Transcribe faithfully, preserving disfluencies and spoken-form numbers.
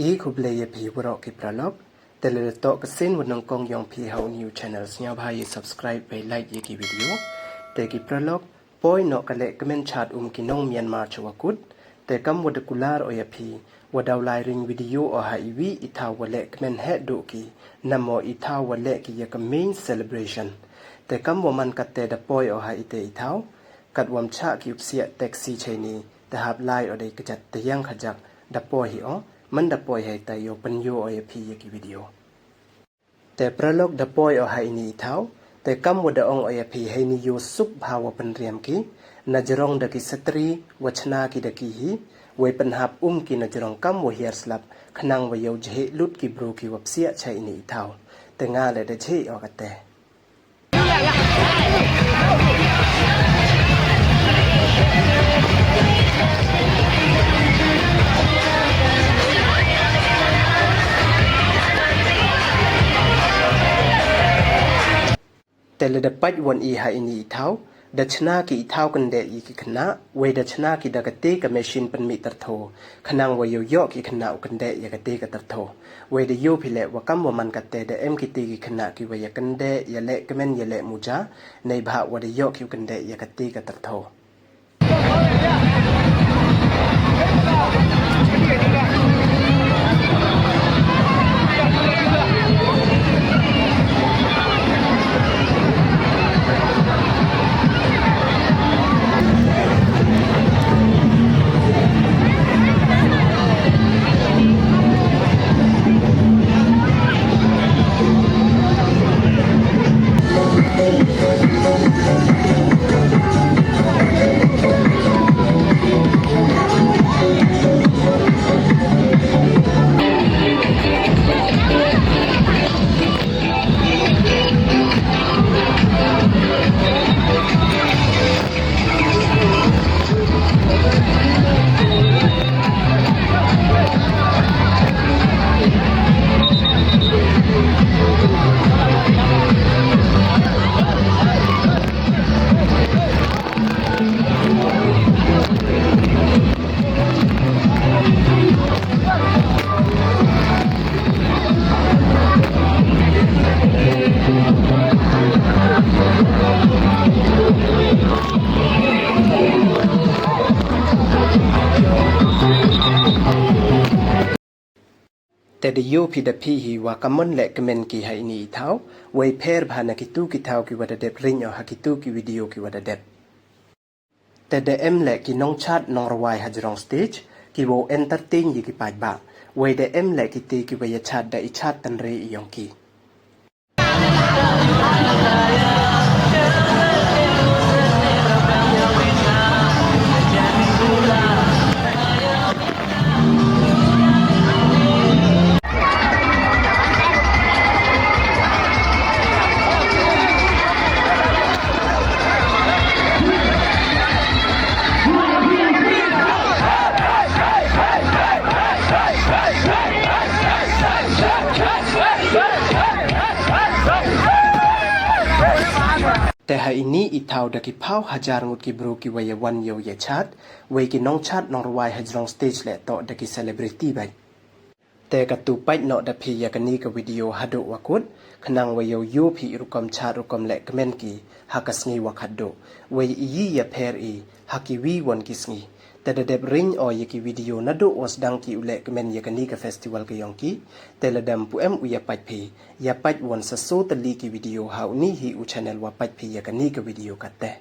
I khublei ya phi waroh ki paralok. Te lada toh ka sien wa nyngkong yong phi ha u new channel, sngewbha ya subscribe wei like ya ki video. Te ki paralok, poi noh ka lehkmen chaad um ki nong Myanmar cha wa kut. Te kam wa da kular o ya phi, wa daw lai ring video o ha i wi i thaw wa lehkmen heh duh ki, namo i thaw wa leh ki ya ka main celebration. Te kam wa man katte da poi o ha i te i thaw, kat wam chah ki u psiah taxi chai ni, te hap lai o dei ka jat te yang khajak, da poi hi o, man da poi hei ta yow pynyoh o ya phi ya ki video. Te paralok, da poi o ha i ni i thaw, te kam wa da ong o ya phi, hei ni yow suk bha wa pynriam ki, na jrong da ki satri wa chna ki da ki hi, wei pynhap um ki na jrong kam wa hiar slap, khnang wa yow jheh lut ki bru ki wa psiah chai i ni i thaw. Te nga le da jheh o katte. Te lada pait wan i ha i ni i thaw, da chna ki i thaw kyndeh ya ki khynnah, wei da chna ki da kate ka machine pynmih tyrtho, khnang wa yow yoh ki khynnah u kyndeh ya kate ka tyrtho. Wei da yoh phi le wa kam wa man katte da em kite ki khynnah ki wa ya kyndeh, ya lehkmen, ya leh muja, neibhah wa da yoh ki u kyndeh ya kate ka tyrtho. Te da yoh phi da phi hi wa kammon lehkmen ki ha i ni i thaw, wei pher bha na kitu ki thaw ki wa da dep ring o ha kitu ki video ki wa da dep. Te da em le ki nongchaad nongrwai ha jrong stage, ki wow entertain ya ki paidbah. Wei da em le kite ki wa ya chaad da i chaad tynre i yong ki. Te ha i ni i thaw da ki phaw hajar ngut ki bru ki wa ya wan yow ya chaad, wei ki nongchaad nongrwai ha jrong stage le toh da ki celebrity bait. Te katu pait noh da phi ya kani ka video haduh wa kut, khnang wa yow yoh phi i rukom chaad rukom lehkmen ki ha ka sngi wa khatduh. Wei i yi ya pher i ha ki wi won ki sngi. Te da dep ring o ya ki video naduh wa sdang ki u lehkmen ya kani ka festival ka yong ki. Te lada ym pu em u ya pait phi, ya pait won sa soo tylli ki video ha u ni hi u channel wa pait phi ya kani ka video katte.